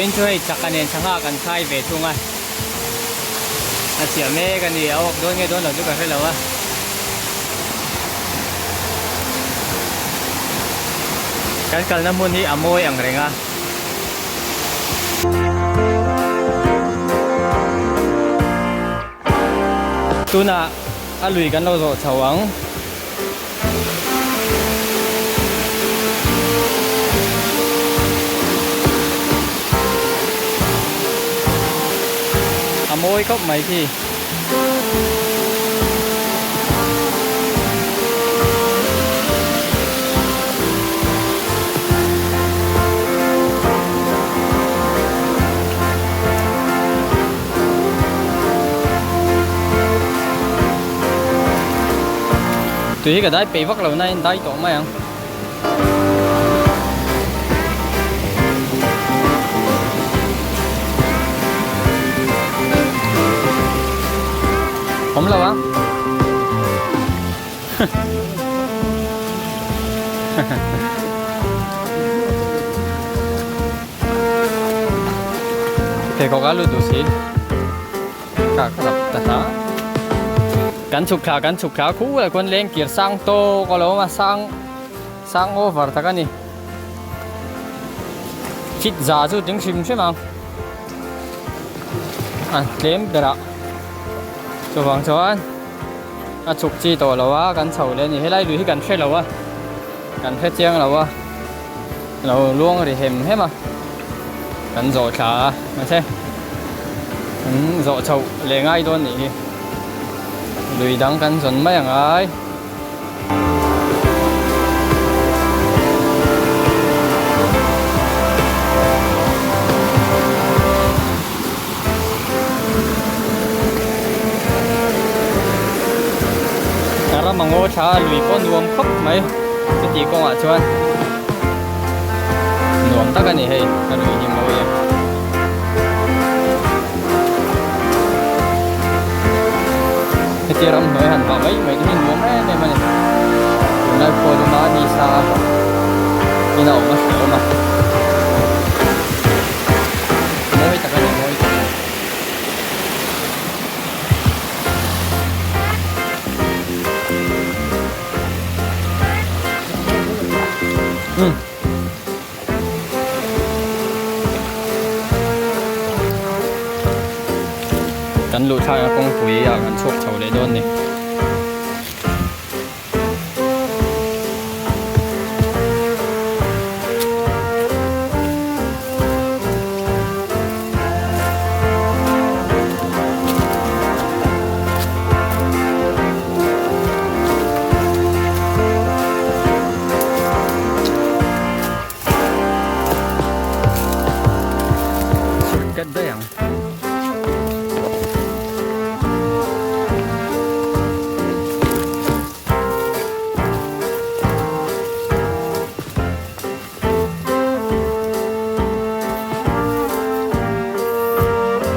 Vawiin chu hei chaka nen sangha kan khai ve thung a, a chiah mek a ni, a awk dawn nge dawn lo chu ka hre lo a. Kan kalna hmun hi a mawi ang reng a. Tunah a lui kan lo zawh chho ang. A mawi khawp mai khi. Tui hi ka dai peih vak lo na in dai tawh mai ang. Awm lo ang. Pheikhawk a lut duh si. Ka ka rap ta hla. Kan chhuk thla kan chhuk thla khu lah khuan leng kir sang tawk a lo awm a sang sang over tak a ni. Fit za chu ding hrim hrim ang. A tlem berah chuvang chuan a chhuk chi tawh lo a kan chho leh a ni. Helai lui hi kan hre lo a kan hre chiang lo a. Lo luang ri hem hem a, kan zawh thla a mahse kan zawh chhoh leh ngai dawn nih hi lui dang kan zawn mai ang ai. Ram a ngaw tha a lui pawh nuam khawp mai chuti kawngah chuan nuam tak a ni hei a lui hi mawi a. Hetia ramhnuai han vah mai mai te hi nuam em em a ni tunlai khua luma nisa in a awm a hre awm a. Mawi tak a ni mawi tak. Um. Kan luh thlak a kawngpui ah kan chhuak chho leh dawn ni. Chhut daih ang.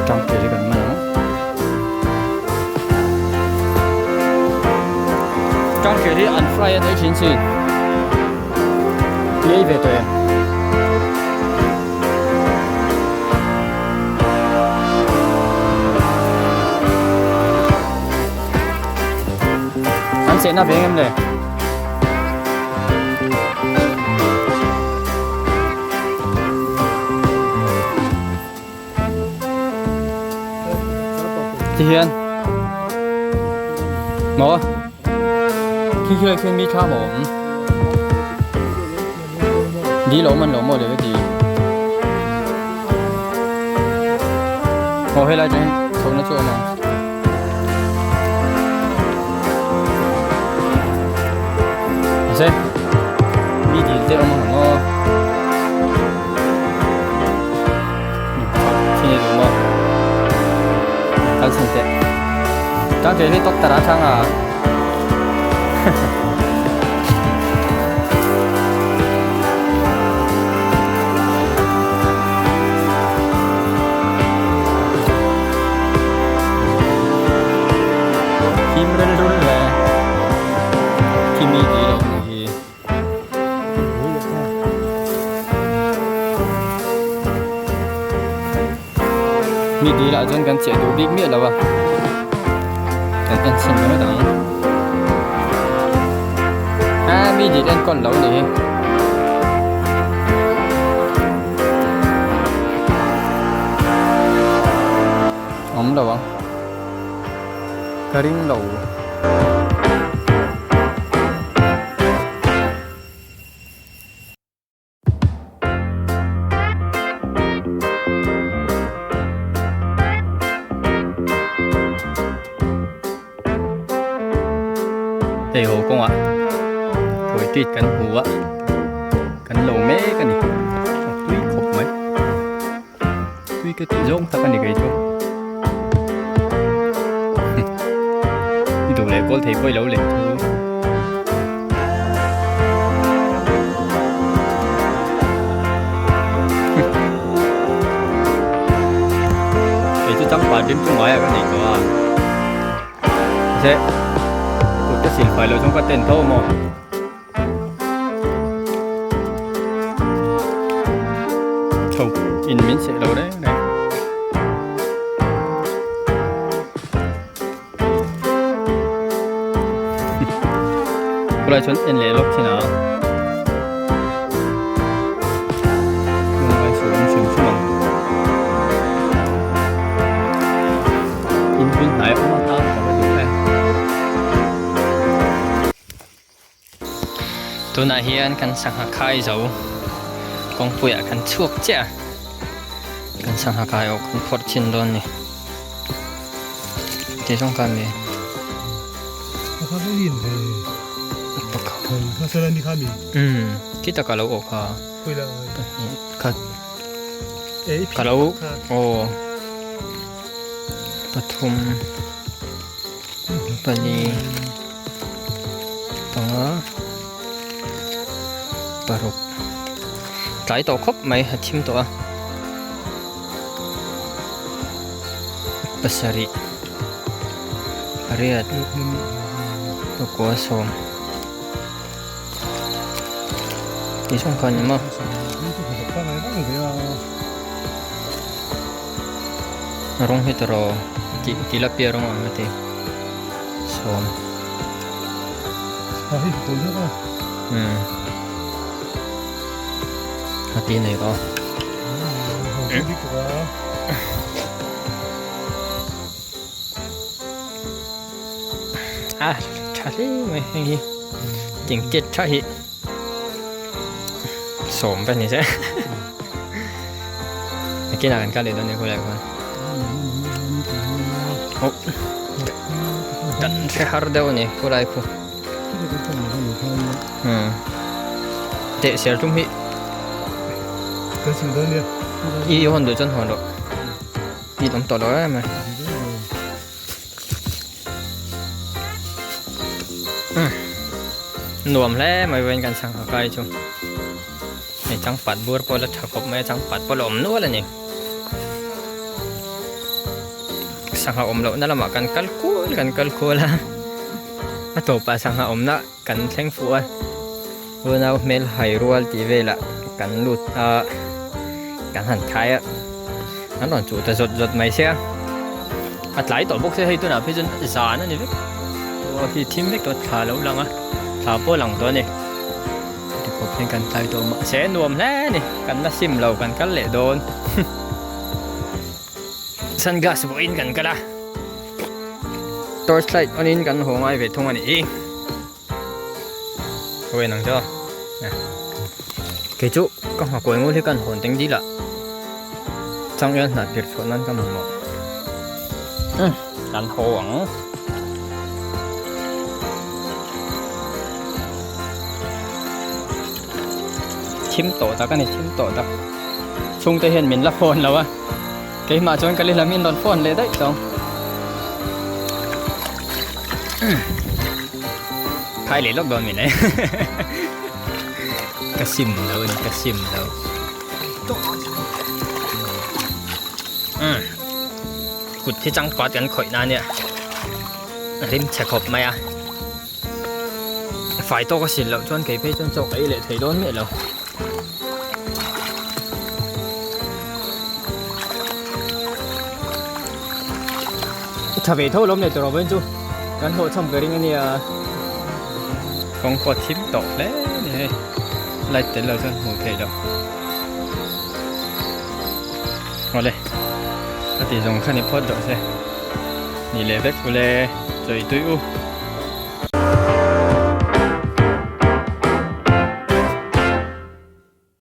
Tangkir hi kan man ang. Tangkir hi an fry an ei thin chin. Tui ei ve tawh em? An chehna veng em le? Ti hian maw khi khi lai khian mi thla maw awm dil a awm an lo maw le ka ti aw helai atang hian chhohna chu a awm ang. Mahse mi dil te awm ang aw thil ni duh maw kal chhin teh tang ṭe hi doctor a chang a. Thim rel rul le khi mi ti lo ni hi. Mi dil ah chuan kan chiah duh bik miah lo a, kan en chhin ringawt ang. A mi dil enkawl lo ni hi. Awm lo ang. Ka ring lo. Hei haw kawngah thawi tit kan hmu a kan lo mek a ni a tui khawp mai tui ka tih zawng tak a ni kei chu i duh leh kawl thei pawh i lo leh thu. Kei chu changpat rim chu ngaiah ka nei tawh a mahse kut ka sil fai loh chuan ka ten tho maw. Tho in min seh lo reng reng. Khulai chuan en leh lawk thin a. Lungngai suh awm hrim hrim ang. In bul hnai a awm a tan ka va duh e. Tunah hian kan sangha khai zo kawngpuiah kan chhuak chiah a, kan sangha khai awh kan phawrh chin dawn a ni. Tih zawng kha mi. Umm khi taka lo awh kha pahnih khat ka lo aw pathum pali. Panga paruk tlai tawh khawp mai a thim tawh a pasarih pariat pakua sawm tih zawng kha a ni maw. Rawng hi tawrh tih tilapia rawng ang a ti sawm. Umm a ti nei tawh a tha hle mai heng hi tingtiat tha hi sawm vek ni se nakinah kan kal leh dawn nia khawlaiah khuan oh kan hre har deuh a ni khawlai khu umm teh ser tum hi i hawn duh chuan hawn rawh i awm tawh lo em mai. Nuam hle mai vawiin kan sangha kai chu hei changpat bur pawh la tha khawp mai a changpat pawh la awm nual a ni sangha awm lohna lamah kan kal kual kan kal kual a a tawpah sangha awmna kan thleng fuh a unau hmel hai rual tih velah kan lut a kan han thai a an rawn chuh ta zawt zawt mai sia a tlai tawh bawk se hei tunah phei chuan zan a ni vek tawh hi thim vek tawh thla a lo lang a thla pawh a lang tawh a ni tikhawp hian kan tlai tawh mahse nuam hle a ni kan la sim lo kan kal leh dawn sunglass vawiin kan kal a torch light on in kan haw ngai ve thung a ni hi. Khawi nang chu kei chu ka nghakawi ngul hi kan hawn teng dil ah changel hna tir chhuah nan ka mamawh kan haw ang thim tawh tak a ni thim tawh tak chhungte hian min la phone lo a keimah chuan ka lehlam in rawn phone leh daih tawh. Khai leh lawk dawn min e ka sim lo a ni ka sim lo kut hi changpat kan khawih na nia rim chhe khawp mai a fai tawk a sil loh chuan kei phei chuan chaw ka ei leh thei dawn miah lo. Tha ve tho lawm leh tawh rawh chu kan hlawh chham ka ring ania. Kawng pawh a thim tawh hle a ni hei light tel lo chuan hmuh theih loh. Awle a ti zawng kha ni phawt rawh se. Ni leh vek ule chawi tui u.